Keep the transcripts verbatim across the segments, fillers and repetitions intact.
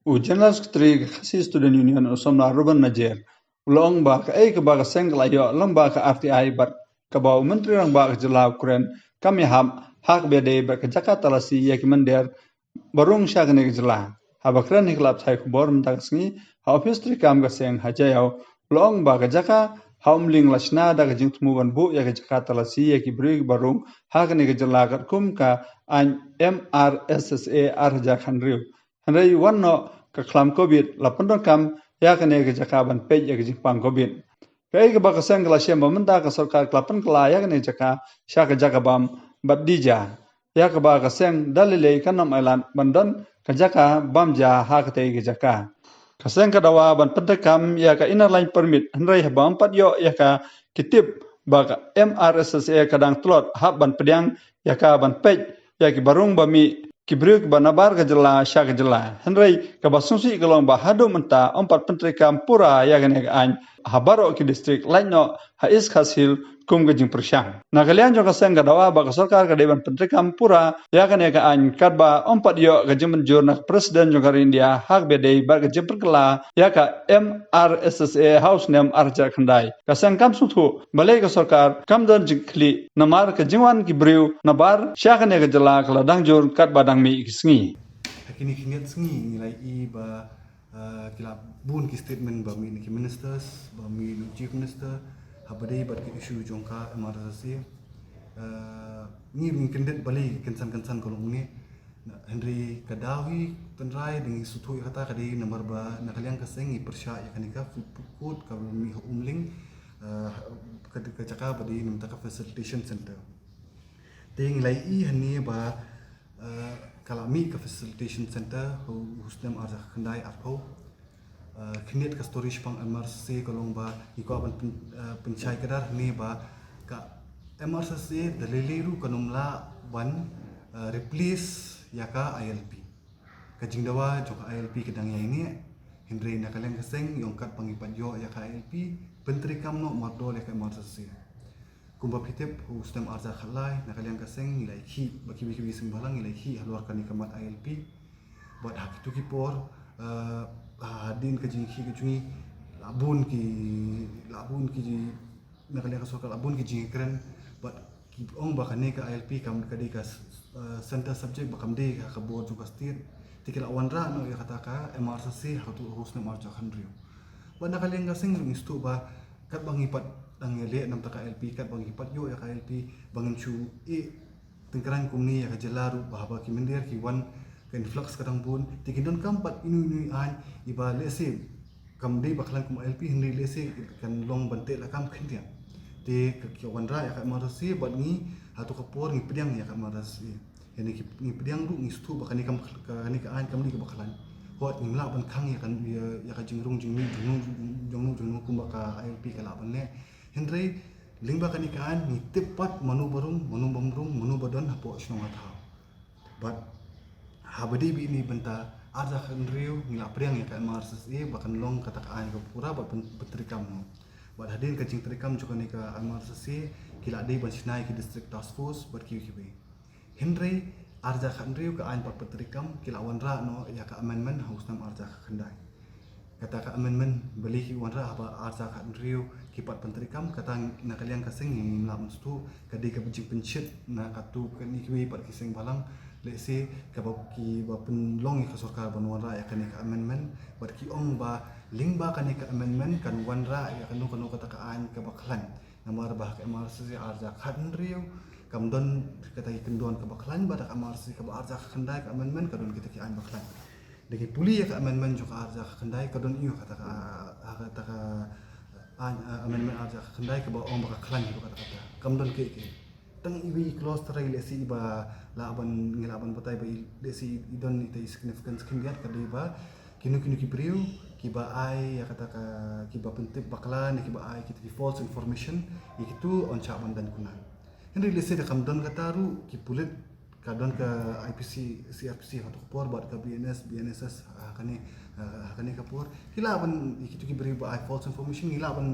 U General Secretary ka Khasi Student Union u Samla Reuben Najer u la ong ba kaei kaba ka seng ka la ïoh lyngba ka R T I bad kaba u Myntri Rangbah ka jylla u kren kam ïahap ha kaba ïadei bad ka jaka talasi ïa ki mynder ba rung sha kane ka jylla. Haba kren ha ki lad pathai khubor mynta ka sngi ha ophis treikam ka seng ha Jaiaw, u la ong ba ka jaka ha Umling la shna da ka jingthmu ban buh ïa ka jaka talasi ïa ki briew kiba rung ha kane ka jylla katkum ka aiñ M R S S A ar hajar khathynriew. Hynrei wan noh ka khlam Covid la pyndonkam ïa kane ka jaka ban peit ïa ka jingpang Covid. Kaei kaba ka seng ka la shem ba mynta ka sorkar ka la pynkylla ïa kane ka jaka sha ka jaka bam bad dija, ïa kaba ka seng da lei lei kan ym ailad ban don ka jaka bam ja ha katei ka jaka. Ka seng ka dawa ban pyntreikam ïa ka Inner Line Permit, hynrei haba ym pat ïoh ïa ka, ki tip ba ka M R S S A ka dang tlot hap ban pdiang ïa ka ban peit ïa kiba rung ba mih, ki briew kiba nabar ka jylla sha ka jylla. Hynrei kaba sngewsih ka long ba haduh mynta ym pat pyntreikam pura ïa kane ka aiñ ha baroh ki distrik, lait noh ha East Khasi Hills kum ka jingpyrshang. Na ka liang jong ka seng ka dawa ba ka sorkar ka dei ban pyntreikam pura ïa kane ka aiñ katba ym pat ïoh ka jingmynjur na ka President jong ka ri India ha kaba ïadei bad ka jingpynkylla ïa ka M R S S A ha u snem ar hajar khyndai. Ka seng kam sngewthuh balei ka sorkar kam don jingkhlieh namar ka jingwan ki briew nabar sha kane ka jylla ka la dang jur katba dang mih ki sngi. Ha kine ki khyndiat sngi ngi la ïohi ba, ah, ki la bun ki statement ba mih na ki ministers, ba mih na u Chief Minister haba dei bad ki issue jong ka M R S S A. Ah, ngi ruh ngi kyndit balei kynsan kynsan ka long ne. Na, hynrei ka daw hi tynrai da ngi sngewthuh ïa kata ka dei namar ba na ka liang ka seng ngi pyrshah ïa kane ka food court kaba mih ha Umling, ah, ka, ka jaka ba dei namar ka facilitation center. Te ngi la ïohi hangne ba, ah, ka la mih ka facilitation center ha u snem ar hajar khyndai arphew. Ah, khyndiat ka story shaphang M R S S A ka long ba ngi kwah ban pyn-, ah, pynshai kdar hangne ba ka M R S S A da lei lei ruh kan ym lah ban, ah, replace ïa ka I L P. Ka jingdawa jong ka I L P ka dang ïaineh, hynrei na ka liang ka seng ngi ong katba ngi pat ïoh ïa ka I L P, pyntreikam noh mardor ïa ka M R S S A. Kumba phi tip, ha u snem ar hajar khatlai na ka liang ka seng ngi la ïohi ba kiwei kiwei seng bhalang ngi la ïohi halor kane ka mat I L P. Bad ha kito ki por, ah, hadien ka jingïohi ka jong ngi, la bun ki, la bun ki ji-, na ka liang ka sorkar la bun ki jingkren bad ki ong ba kane ka I L P kam ka dei ka s-, eh, center subject ba kam dei ha ka bor jong ka state. Te ki la wanrah noh ïa kata ka M R S S A ha kato u snem ar hajar khathynriew. Bad na ka liang ka seng ruh ngi sngewthuh ba katba ngi pat dang ïaleh namar ka I L P, katba ngi pat ïoh ïa ka I L P, ba ngin shu ïeh tyngkhrang kumne ïa ka jylla ruh ba haba ki mynder ki wan, ka influx ka dang bun, te kin donkam pat ino ino i aiñ iba lehse kam dei ba khlaiñ kum I L P, hynrei lehse kan long ban teh lakam khyndiat. Te ka, ki wanrah ïa ka M R S S A bad ngi ha kato ka por ngi pdiang ïa ka M R S S A. Ïa ngi ki, ngi pdiang ruh ngi sngewthuh ba kane kam, kane ka aiñ kam dei kaba khlaiñ. Hooid ngim lah ban khang ïa ka, ïa, ïa ka jingrung jingmih jong no jong no jong no kumba ka I L P ka lah ban leh. Hynrei lyngba kane ka aiñ ngi tip pat mano ba rung, mano bym rung, mano ba don hapoh shnong ha thaw. Bad haba dei bad ine i bynta, ar hajar khathynriew ngi la pdiang ïa ka M R S S A ba kan long kata ka aiñ kaba pura bad pyn-, pyntreikam noh. Bad hadien ka jingtreikam jong kane ka M R S S A ki la dei ban shna ïa ki District Task Force bad kiwei kiwei. Hynrei ar hajar khathynriew ka aiñ pat pyntreikam, ki la wanrah noh ïa ka amendment ha u snem ar hajar khatkhyndai. Kata ka amendment balei ki wanrah haba ar hajar khathynriew ki pat pyntreikam, kata na ka liang ka seng ngim lah ban sngewthuh, ka dei kaba jingpynshit na katto katne kiwei pat ki seng bhalang, lehse kaba kiba pynlong ïa ka sorkar ban wanrah ïa kane ka amendment, bad ki ong ba lyngba kane ka amendment kan wanrah ïa kano kano kata ka aiñ kaba khlaiñ. Namar ba ha ka M R S S A ar hajar khathynriew kam don kata ki kyndon kaba khlaiñ, bad ha ka M R S S A kaba ar hajar khatkhyndai ka amendment ka don kita ki aiñ ba khlaiñ. Da ngi pule ïa ka amendment jong ka ar hajar khatkhyndai ka don ïa kata ka, ah, kata ka, ah, ah, amendment ar hajar khatkhyndai kaba ong ba ka khlaiñ ruh kata kata. Kam don kiei kiei. Tang iwei i clause trai lehse iba lah ban, ngi lah ban batai ba i lehse i, i don ita i significance khyndiat ka dei ba kino kino ki briew kiba ai ïa kata ka, kiba pyntip bakla ne kiba ai kita ki false information, ïa kito yn shah ban don kumne. Hynrei lehse da kam don kata ruh ki pulit, ka don ka I P C, C R P C ha kato ka por bad ka B N S, B N S S ha kane, ha kane ka por. Ki lah ban, ïa kito ki briew ba ai false information, ngi lah ban,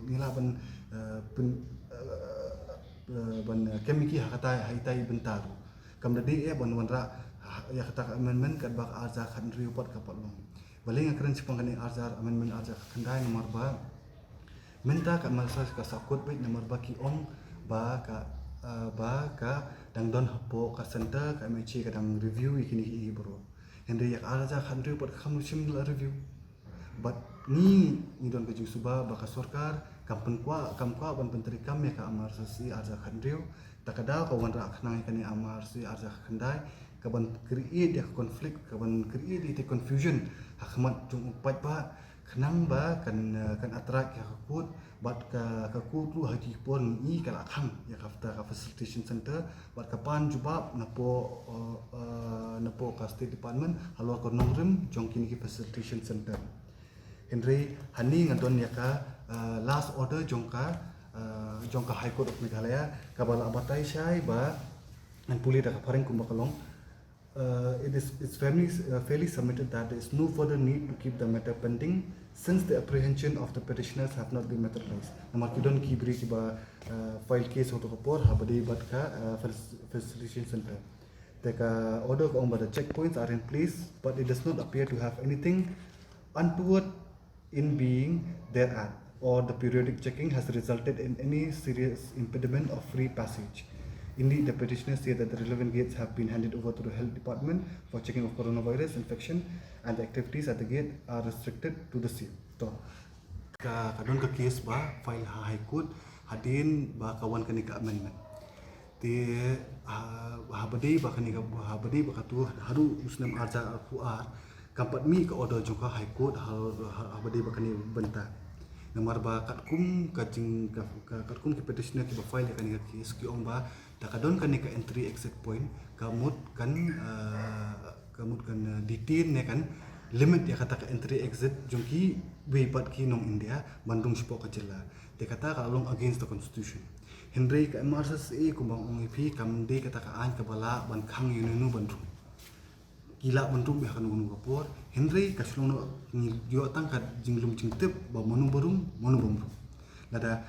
ngi lah ban, eh, pyn-, eh, eh, ban, eh, kem ïa ki ha kata, ha ita i bynta ruh. Kam da dei eh ban wanrah ha, ïa kata ka amendment katba ka arhajar khathynriew pat ka pat long. Balei nga kren shaphang kane arhajar, amendment arhajar khatkhyndai, namar ba mynta ka MRSSI ka sahkut beit namar ba ki ong ba ka, eh, ba ka dang don hapoh ka center, ka MHA ka dang review ïa kine kiei kiei baroh. Hynrei ïa ka arhajar khathynriew pat kam shym la review. Bad ngi, ngi don ka jingsuba ba ka sorkar kam pynkwah, kam kwah ban pyntreikam ïa ka MRSSI arhajar khathynriew. Ta ka daw ka wanrah khnang ïa kane MRSSI arhajar khatkhyndai, kaban create ïa ka conflict, kaban create ïa ka confusion ha khmat jong u paidbah, khnang ba kan, eh, kan attract ïa ka court, bad ka, ka court ruh ha ki por ngi i ka la khang ïa kata ka facilitation center, bad ka pan jubab napoh, eh, eh, napoh ka State Department halor ka nongrim jong kine ki facilitation center. Hynrei hangne nga don ïa ka, eh, last order jong ka, eh, jong ka High Court of Meghalaya, kaba la batai shai ba, ngan pule da ka phareng kumba ka long. Uh, it is, it's fairly, uh, fairly submitted that there is no further need to keep the matter pending since the apprehension of the petitioners have not been materialized. Namar ki don ki briew kiba, uh, file case ha kato ka por ha ba dei bad ka, uh, fac-, facilitation center. Te ka order ka ong ba the checkpoints are in place, but it does not appear to have anything untoward in being thereat, or the periodic checking has resulted in any serious impediment of free passage. Indeed, the petitioners say that the relevant gates have been handed over to the health department for checking of coronavirus infection, and the activities at the gate are restricted to the same. To. Ka, ka don ka case ba file ha High Court hadien ba ka wan kane ka amendment. Te ha, ha ba dei ba kane ka, ha ba dei ba katu, haduh u snem arhajar arphew ar, kam pat mih ka order jong ka High Court ha, ha, ha ba dei ba kane bynta. Namar ba katkum ka jing, ka, ka, katkum ki petitioner kiba file ïa kane ka case ki ong ba da ka don kane ka entry exit point, ka mut kan, eh, ka mut kan, eh, detain ne kan limit ïa kata ka entry exit jong kiwei pat ki nong India ban rung shapoh ka jylla. Te kata ka long against the constitution. Hynrei ka MRSSA kumba nga ong ïa phi, kam dei kata ka aiñ kaba lah ban khang ïa uno uno ban rung. Ki lah ban rung beit ha kano kano ka por. Hynrei ka shu long noh, ngi ïoh tang ka jinglum jingtip ba mano ba rung, mano bym rung. Lada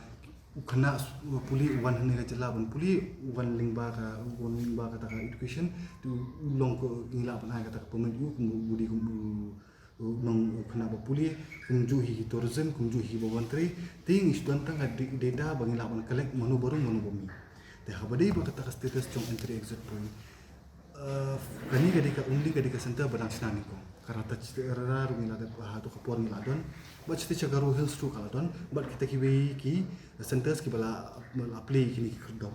u khynnah s-, u pule u wan hangne ha jylla ban pule, u wan lyngba ka, u wan lyngba kata ka education, te u long ko, ngi lah ban ai kata ka permit ïa u kum u dei kum u, u nong, u khynnah ba pule, kumjuh hi ki tourism, kumjuh hi ba wan trei. Te ngi shu don tang ka da-, data ba ngi lah ban collect mano ba rung, mano ba mih. Te ha ba dei ba kata ka status jong entry exit point, eh, kane ka dei ka, Umling ka dei ka center ba dang shna nyngkong. Ka Rata Chettiar ruh ngi la dep, ha kato ka por ngi la don. Bad shatei sha Garo Hills ruh ka la don. Bad kita kiwei ki centers kiba la, la play kine ki khyrdop.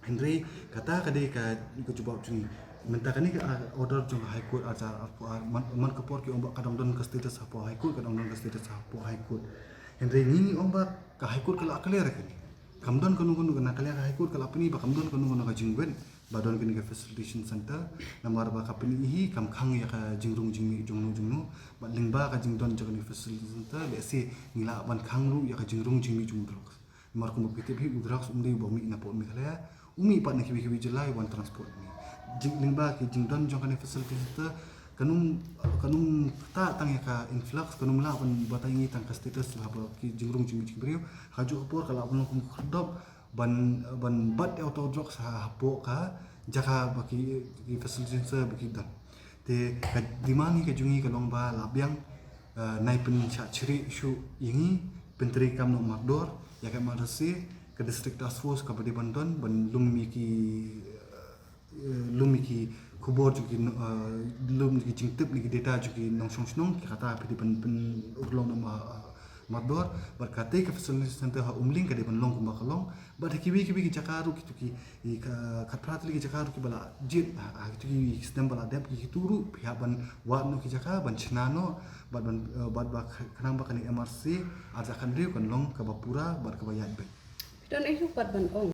Hynrei kata ka dei ka, ka jubab jong ngi. Mynta kane ka, ah, order jong ka High Court arhajar arphew ar, man, man ka por ki ong ba ka dang don ka status hapoh High Court, ka dang don ka status hapoh High Court. Hynrei ngi ngi ong ba ka High Court ka la clear kane. Kam don kano kano, na ka liang ka High Court ka la pyni ba kam don kano kano ka jingwit ba don kane ka facilitation center, namar ba ka pyni hi kam khang ïa ka jingrung jingmih jongno jongno. Bad lyngba ka jingdon jong kane ka facilitation center, lehse ngi lah ban khang ruh ïa ka jingrung jingmih jong u drugs. Namar kumba phi tip hi, u drugs um dei uba mih napoh Meghalaya, u mih pat na kiwei kiwei jylla, u wan transport ne. Jing, lyngba ki jingdon jong kane ka facilitation center, kan ym, kan ym ktah tang ïa ka influx, kan ym lah ban batai ngi tang ka status haba ki jingrung jingmih jong ki briew. Ha kajuh ka por ka lah ban long kum ka khyrdop ban, ban bat ïa uto u drugs ha, hapoh ka jaka ba ki, ki facilitation center ba ki don. Te ka demand hi ka jong ngi ka long ba la biang, eh, nai pynshah shrieh shuh ïa ngi, pyntreikam noh mardor ïa ka MRSSA, ka District Task Force kaba dei ban don ban lum ïa ki, eh, lum ïa ki khubor jong ki, eh, lum ïa ki jingtip ne ki data jong ki nongshong shnong, ki kata phi dei ban pynurlong noh ma, eh, mardor. Bad kata ka facilitation center ha Umling ka dei ban long kumba ka long. Bad ha kiwei kiwei ki jaka ruh, kito ki, ki ka, khatphra tylli ki jaka ruh kiba la jied ha, ha kito ki snem ba la dep, kito ruh phi hap ban wad noh ki jaka ban shna noh, bad ban, eh, bad ba kh-, khnang ba kane MRSSA arhajar khathynriew kan long kaba pura bad kaba ïaid beit. Phi don aïu pat ban ong